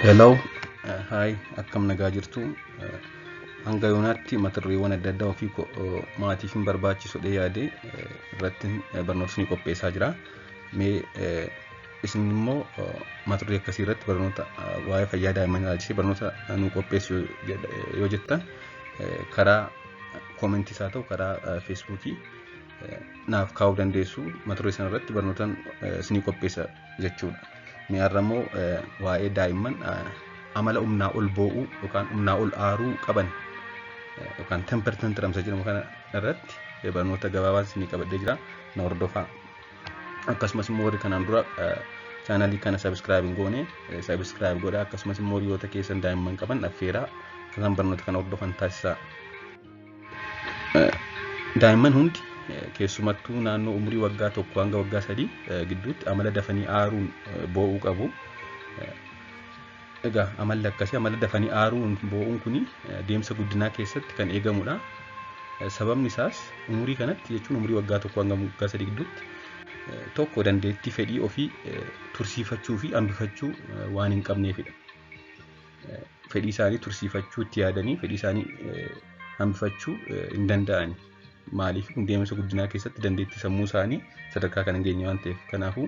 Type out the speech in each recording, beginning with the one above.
Hello, hi, akkam nagaa jirtu? Hanga yoonaatti mata dureewwan adda addaa ofii maatiif hin barbaachisu jedhee yaade irratti barnoota ni qopheessaa jira. Mee isin immoo mata duree akkasii irratti barnoota waa'ee fayyaa daa'immanii ilaalchisee barnoota nu qopheessu yoo jettan, karaa koomentii haa ta'u karaa Feesbuukii naaf kaa'uu dandeessu. Mata duree sana irratti barnoota isinii qopheessa jechuudha. Mee har'a immoo waa'ee daa'imman amala humnaa ol boo'uu yookaan humnaa ol aaruu qaban yookaan temper tantrum jedhamu kana irratti barnoota gabaabaa isinii qabadhee jira. Na hordofaa. Akkasumas immoo warri kanaan dura chaanalii kana subscribe hin goone, subscribe godhaa. Akkasumas immoo hiriyoota keessan daa'imman qaban affeeraa, akka isaan barnoota kana hordofan taasisaa. Daa'imman hundi, keessumattuu naannoo umurii waggaa 1 hanga waggaa 3 gidduutti, amala dafanii aaruun boo'uu qabu. Egaa amalli akkasii, amala dafanii aaruun boo'uun kuni, deemsa guddinaa keessatti kan eegamudha. Sababni isaas umurii kanatti, jechuun umurii waggaa 1 hanga waggaa 3 gidduutti, tokko dandeettii fedhii ofii tursiifachuu fi hambifachuu waan hin qabneefidha. Fedhii isaanii tursiifachuu itti yaadanii fedhii isaanii hambifachuu hin danda'ani. Maaliif? Kun deemsa guddinaa keessatti dandeettii sammuu isaanii sadarkaa kan hin geenye waan ta'eef. Kanaafuu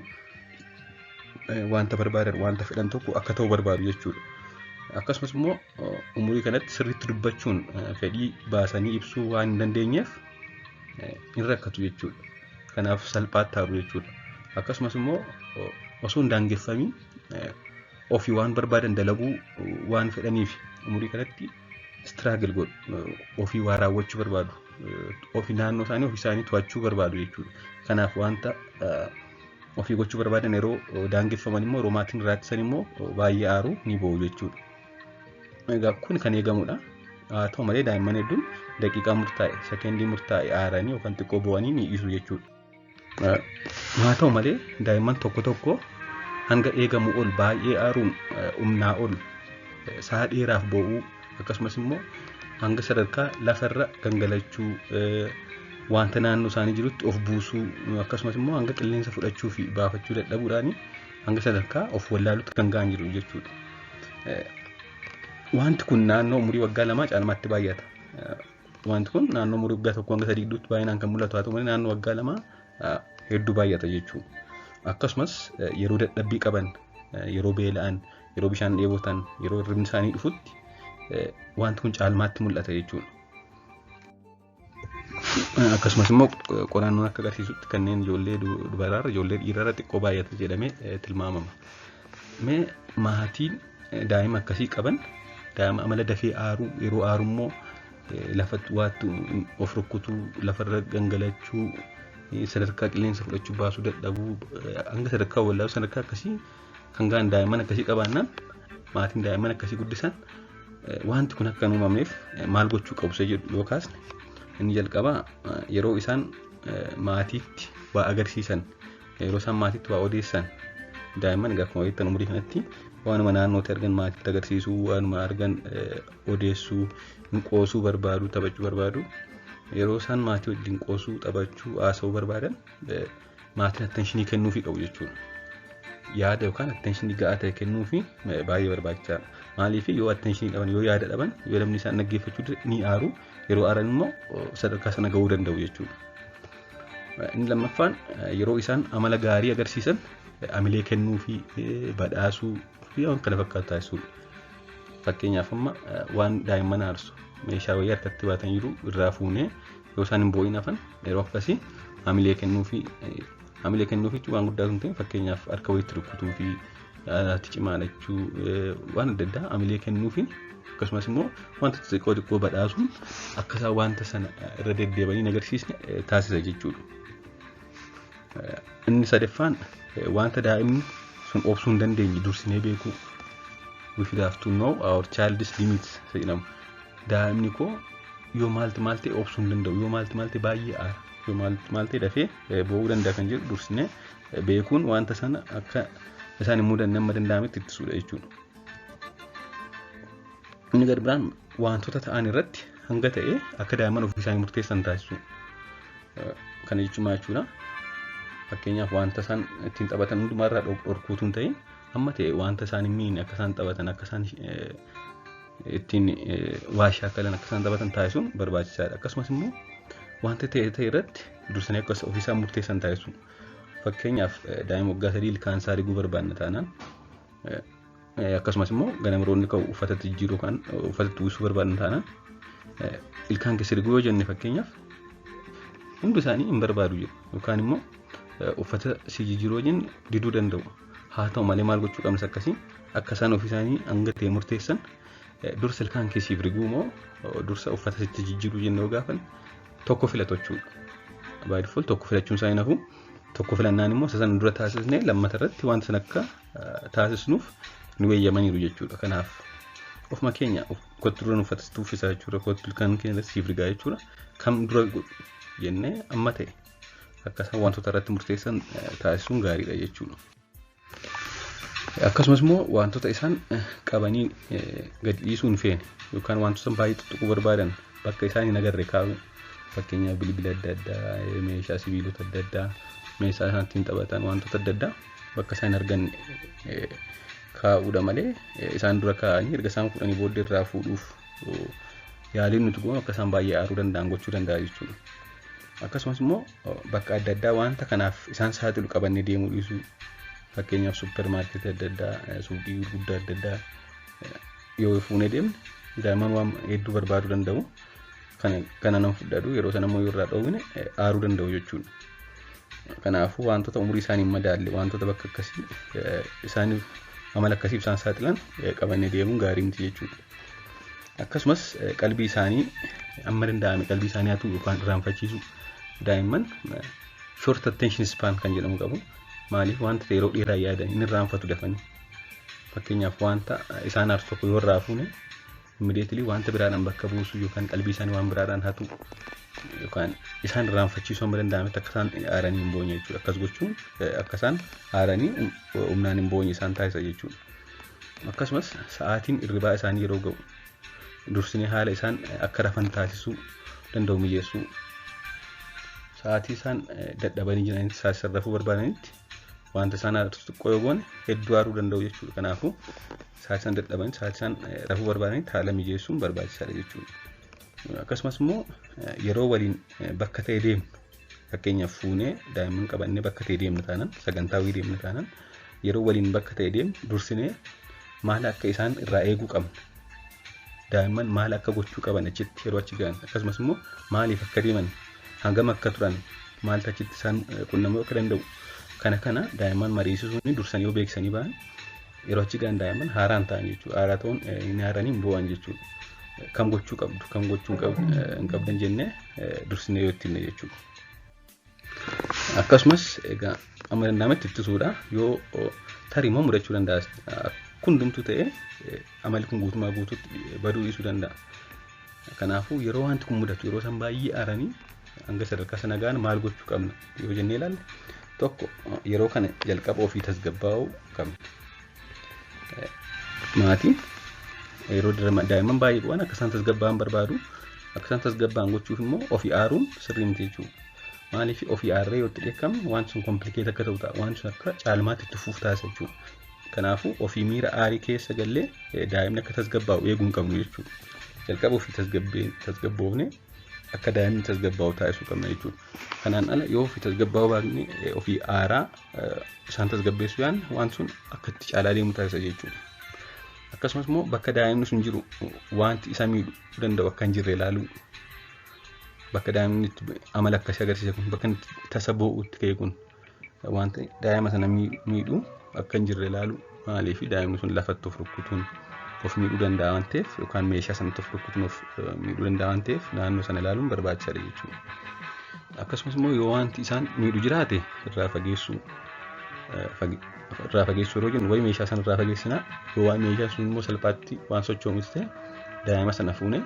wanta barbaadan, wanta fedhan tokko akka ta'u barbaadu jechuudha. Akkasumas immoo umurii kanatti sirriitti dubbachuun fedhii baasanii ibsuu waan hin dandeenyeef hin rakkatu jechuudha. Kanaaf salphaatti aaru jechuudha. Akkasumas immoo osoo hin daangeffamiin ofii waan barbaadan dalaguu waan fedhaniif umurii kanatti struggle godhu, ofii waa raawwachuu barbaadu, ofii naannoo isaanii ofii isaanii to'achuu barbaadu jechuudha. Kanaaf wanta ofii gochuu barbaadan yeroo daangeffaman immoo, yeroo maatiin irraa ittisan immoo, baay'ee aaruu, ni boo'u jechuudha. Egaa kun kan eegamudha. Haa ta'u malee daa'imman hedduun daqiiqaa murtaa'e, sekeendii murtaa'e aaranii yookaan xiqqoo boo'anii ni dhiisu jechuudha. Haa ta'u malee daa'imman tokko tokko hanga eegamu ol baay'ee aaruun, humnaa ol sa'a dheeraaf boo'uu, akkasumas immoo hanga sadarkaa lafarra gangalachuu, wanta naannoo isaanii jirutti of buusuu, akkasumas immoo hanga qilleensa fudhachuu fi baafachuu dadhabuudhaan hanga sadarkaa of wallaaluutti kan ga'an jiru jechuudha. Wanti kun naannoo umurii waggaa 2 caalmaatti baay'ata. Wanti kun naannoo umurii waggaa 1 hanga 3 gidduutti baay'inaan kan mul'atu haa ta'u malee naannoo waggaa 2 hedduu baay'ata jechuudha. Akkasumas yeroo dadhabbii qaban, yeroo beela'an, yeroo bishaan dheebotan, yeroo hirribni isaanii dhufutti wanti kun caalmaatti mul'ata jechuudha. Akkasumas immoo qorannoon akka agarsiisutti kanneen ijoollee dubaraarra ijoollee dhiirarra xiqqoo baay'ata jedhamee tilmaamama. Mee maatiin daa'ima akkasii qaban, daa'ima amala dafee aaruu, yeroo aaru immoo lafatti waatti of rukkutuu, lafarra gangalachuu, sadarkaa qilleensa fudhachuu baasuu dadhabuu, hanga sadarkaa wallaaluu, sadarkaa akkasii kan ga'an daa'imman akkasii qabaannaan, maatiin daa'imman akkasii guddisan wanti kun akka hin uumamneef maal gochuu qabu isa jedhu yoo kaasne, inni jalqabaa yeroo isaan maatiitti waa agarsiisan, yeroo isaan maatiitti waa odeessan, daa'imman egaa akkuma beektan umurii kanatti waanuma naannootti argan maatiitti agarsiisuu, waanuma argan odeessuu, qoosuu barbaadu, taphachuu barbaadu. Yeroo isaan maatii wajjin qoosuu, taphachuu, haasa'uu barbaadan, maatiin attention kennuufii qabu jechuudha. Yaada yookaan attention ga'aa ta'e kennuufi baay'ee barbaachisaadha. Maaliif? Yoo attention dhaban, yoo yaada dhaban, yoo namni isaan dhaggeeffachuu, ni aaru. Yeroo aaran immoo sadarkaa sana ga'uu danda'u jechuudha. Inni lammaffaan, yeroo isaan amala gaarii agarsiisan amilee kennuu fi badhaasuu fi waan kana fakkaatu taasisuudha. Fakkeenyaaf amma waan daa'imman aarsu, meeshaa wayii harkatti baatan jiru irraa fuunee, yoo isaan hin boo'in hafan, yeroo akkasii amilee kennuu fi, amilee kennuu fi waan guddaa sun ta'e, fakkeenyaaf harka wayiitti rukutuu fi ati cimaadhachuu, waan adda addaa amilee kennuu fi akkasumas immoo wanta xixiqqoo xiqqoo badhaasuun akka isaan wanta sana irra deddeebanii hin agarsiisne taasisa jechuudha. Inni sadaffaan, wanta daa'imni sun obsuu hin dandeenye dursinee beekuu. We should have to know our child's limits jedhamu. Daa'imni koo yoo maalti maal ta'e obsuu hin danda'u, yoo maalti maal ta'e baay'ee aara, yoo maalti maal ta'e dafee boo'uu danda'a kan jedhu dursinee beekuun wanta sana akka isaan hin mudanne amma danda'ametti ittisuudha jechuudha. Inni gadi biraan, wantoota ta'an irratti hanga ta'e akka daa'imman ofii isaanii murteessan taasisu. Kana jechuun maal jechuudha? Fakkeenyaaf wanta isaan ittiin taphatan hundumaa irraa dhorkuutu hin ta'in. Amma ta'e wanta isaan hin miine akka isaan taphatan, akka isaan ittiin waa shaakalan, akka isaan taphatan taasisuun barbaachisaadha. Akkasumas immoo wanta ta'e ta'e irratti dursanii akka ofiisaan murteessan taasisuu. Fakkeenyaaf, daa'ima waggaa 3 ilkaan isaa riguu barbaanna taanaan, akkasumas immoo ganama yeroo inni ka'u uffata jijjiiruu yookaan uffata uwwisuu barbaanna taanaan, ilkaan keessa riguu yoo jenne fakkeenyaaf hundi isaanii hin barbaadu jedhu, yookaan immoo uffata si jijjiiruu yoo jenne diduu danda'u. Haa ta'u malee maal gochuu qabnas? Akkasii akka isaan ofii isaanii hanga ta'e murteessan, dursa ilkaan keessiif riguu moo dursa uffata sitti jijjiiruu jennee yoo gaafanne tokko filatu jechuudha. By default tokko filachuun isaa hin hafu. Tokko filannaan immoo isa sana dura taasisnee lammata irratti wanta sana akka taasisnuuf nu eeyyamaniiru jechuudha. Kanaaf ofuma keenya kottu dura uffata sitti uffisaa jechuudha. Kottu ilkaan keenya siif rigaa jechuudha. Kam dura jennee amma ta'e akka isaan wantoota irratti murteessan taasisuun gaariidha jechuudha. Akkasumas immoo wantoota isaan qabanii gadi dhiisuu hin feene yookaan wantoota baay'ee tuttuquu barbaadan bakka isaan hin agarre kaa'uu. Fakkeenyaaf, bilbila adda addaa, meeshaa sibiilota adda addaa, meeshaa isaan ittiin taphatan, wantoota adda addaa bakka isaan hin arganne kaa'uudha malee, isaan dura kaa'anii erga isaan fuudhanii booddee irraa fuudhuuf yaaliin nuti goonu akka isaan baay'ee aaruu danda'an gochuu danda'a jechuudha. Akkasumas immoo bakka adda addaa wanta kanaaf isaan saaxilu qabannee deemuu dhiisuu. Fakkeenyaaf, suuparmaarkeetii adda addaa, suuqii gurguddaa adda addaa yoo fuunee deemne daa'imman waan hedduu barbaaduu danda'u. Kana nan fudhadhu, yeroo sana immoo yoo irraa dhoowwine aaruu danda'u jechuudha. Kanaafuu wantoota umurii isaanii hin madaalle, wantoota bakka akkasii isaaniif amala akkasiif isaan saaxilan qabannee deemuun gaarii miti jechuudha. Akkasumas qalbii isaanii amma danda'ame qalbii isaanii hatuu yookaan irraanfachiisuu. Daa'imman short attention span kan jedhamu qabu. Maaliif? Wanta yeroo dheeraa yaadan hin irraanfatu dafanii. Fakkeenyaaf, wanta isaan aarsu tokko yoo irraa fuune immediately wanta biraadhaan bakka buusuu yookaan qalbii isaanii waan biraadhaan hatu yookaan isaan irraanfachiisuu amma danda'ametti akka isaan aaranii hin boonye jechuudha. Akkas gochuun akka isaan aaranii humnaan hin boonye isaan taasisa jechuudha. Akkasumas sa'aatiin hirribaa isaanii yeroo ga'u dursinee haala isaan akka rafan taasisuu danda'u mijeessuu. Sa'aatii isaan dadhabanii jiranitti, sa'aatii rafuu barbaadanitti wanta isaan aarsu xiqqoo yoo goone hedduu aaruu danda'u jechuudha. Kanaafuu sa'aatii isaan dadhabanii, sa'aatii isaan rafuu barbaadanitti haala mijeessuun barbaachisaadha jechuudha. Akkasumas immoo yeroo waliin bakka ta'e deemnu, fakkeenyaaf fuunee daa'imman qabannee bakka ta'e deemna taanaan, sagantaa wayii deemna taanaan, yeroo waliin bakka ta'e deemnu dursinee maal akka isaan irraa eeguu qabna. Daa'imman maal akka gochuu qaban achitti yeroo achi gahan, akkasumas immoo maaliif akka deeman, hangam akka turan, maaltu achitti isaan qunnamuu akka danda'u, kana daa'imman mariisisuun dursanii yoo beeksisanii ba'an yeroo achi gahan daa'imman haaraan ta'an jechuudha. Haaraa ta'uun hin haaranii hin bo'an jechuudha. Kam gochuu qabdu, kam gochuu hin qabdan jennee dursinee yoo itti himne jechuudha. Akkasumas egaa amma danda'ametti ittisuudha. Yoo tarii immoo mudachuu danda'a. Hundumtuu ta'ee amalli kun guutumaa guutuutti baduu dhiisuu danda'a. Kanaafuu yeroo wanti kun mudatu, yeroo isaan baay'ee aaranii hanga sadarkaa sana gahan maal gochuu qabna yoo jennee ilaalle, tokko, yeroo kana jalqaba ofii tasgabbaa'uu qabna. Maatiin yeroo daa'imman baay'ee bu'an akka isaan tasgabbaa'an barbaadu. Akka isaan tasgabbaa'an gochuuf immoo ofii aaruun sirrii miti jechuudha. Maaliif? Ofii aarree yoo itti dheekkamne waan sun complicate akka ta'u ta'a. Waan sun akka caalmaatti itti fufu taasisa jechuudha. Kanaafuu ofii miira aarii keessa gallee daa'imni akka tasgabbaa'u eeguu hin qabnu jechuudha. Jalqaba ofii tasgabboofne akka daa'imni tasgabbaa'u taasisuu qabna jechuudha. Kanaan ala yoo ofii tasgabbaa'uu baatne, ofii aaraa isaan tasgabbeessuu yaadne, waan sun akka itti caalaa deemu taasisa jechuudha. Akkasumas immoo bakka daa'imni sun jiru wanti isa miidhuu danda'u akka hin jirre ilaaluu. Bakka daa'imni amala akkasii agarsiise kun, bakka inni tasa boo'utti ka'e kun wanta daa'ima sana miidhu akka hin jirre ilaaluu. Maaliif? Daa'imni sun lafatti of rukkutuun of miidhuu danda'a waan ta'eef, yookaan meeshaa sanatti of rukkutuun of miidhuu danda'a waan ta'eef, naannoo sana ilaaluun barbaachisaadha jechuudha. Akkasumas immoo yoo wanti isaan miidhu jiraate irraa fageessuu. Irraa fageessuu yeroo jennu wayi meeshaa sana irraa fageessinaa, yoo waan meeshaa sun immoo salphaatti waan socho'u miti ta'e, daa'ima sana fuunee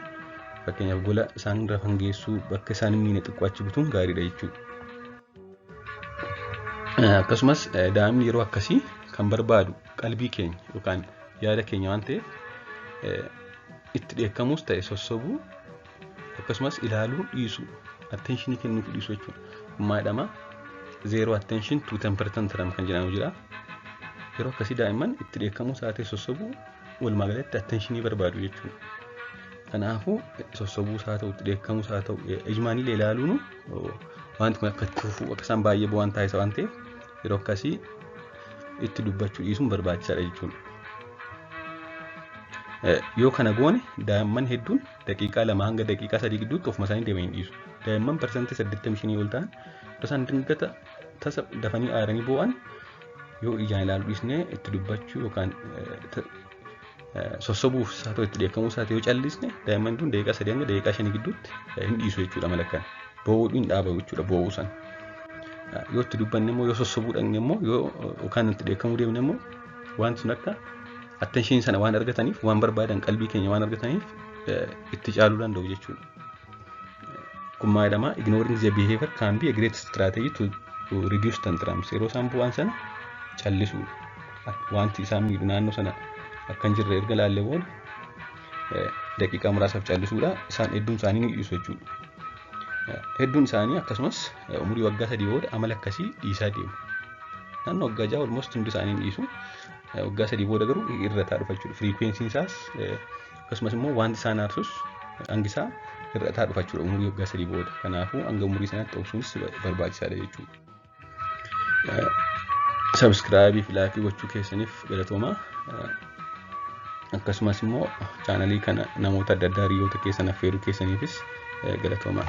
fakkeenyaaf gola isaan rafan geessuu, bakka isaan hin miine xiqqoo achi butuun gaariidha jechuudha. Akkasumas daa'imni yeroo akkasii kan barbaadu qalbii keenya yookaan yaada keenya waan ta'eef, itti dheekkamuus ta'e sossobuu, akkasumas ilaaluu dhiisuu, attentionii kennuuf dhiisuu jechuudha. Kun maal jedhama? Zero attention to temper tantrum kan jedhamu jira. Yeroo akkasii daa'imman itti dheekkamuu isaa ta'e sossobuu walumaa galatti attentionii barbaadu jechuudha. Kanaafuu sossobuu isaa ta'u itti dheekkamuu isaa ta'u ijmaanillee ilaaluun wanti kun akka itti fufuu akka isaan baay'ee bu'aan taasisa waan ta'eef yeroo akkasii itti dubbachuu dhiisuun barbaachisaadha jechuudha. Yoo kana goone daa'imman hedduun daqiiqaa 2 hanga daqiiqaa 3 gidduutti ofuma isaanii deemanii dhiisu. Daa'imman 85% ol ta'an yeroo isaan dingata tasa dafanii aaranii boo'an yoo ijaan ilaaluu dhiisnee itti dubbachuu yookaan sossobuuf isaa ta'u itti dheekkamuu isaa ta'u yoo callisne daa'imman tun daqiiqaa 3 hanga daqiiqaa 5 gidduutti hin dhiisu jechuudha mala kana. Boo'uu hin dhaabamu jechuudha boo'uu sana. Yoo itti dubbanne immoo yoo sossobuu dhaqne immoo yoo yookaan itti dheekkamuu deemne immoo wanti sun akka attention sana waan argataniif waan barbaadan qalbii keenya waan argataniif itti caaluu danda'u jechuudha. Kun maal jedhama? Ignoring the behavior can be a great strategy to reduce tantrums. Yeroo isaan bu'an sana callisuudha. Wanti isaan miidhu naannoo sana akka hin jirre erga laallee booda daqiiqaa muraasaaf callisuudha. Isaan hedduun isaanii ni dhiisu jechuudha. Hedduun isaanii akkasumas umurii waggaa 3 booda amala akkasii dhiisaa deemu. Naannoo waggaa 6 almost hundi isaanii ni dhiisu. Waggaa 3 booda garuu hir'ataa dhufa jechuudha. Frequencyn isaas akkasumas immoo wanti isaan aarsus hangi isaa hir'ataa dhufa jechuudha umurii waggaa 3 booda. Kanaafuu hanga umurii sanaatti obsuunis barbaachisaadha jechuudha. Subscribe fi like gochuu keessaniif galatoomaa. Akkasumas immoo channelii kana namoota adda addaa hiriyoota keessan affeeruu keessaniifis galatoomaa.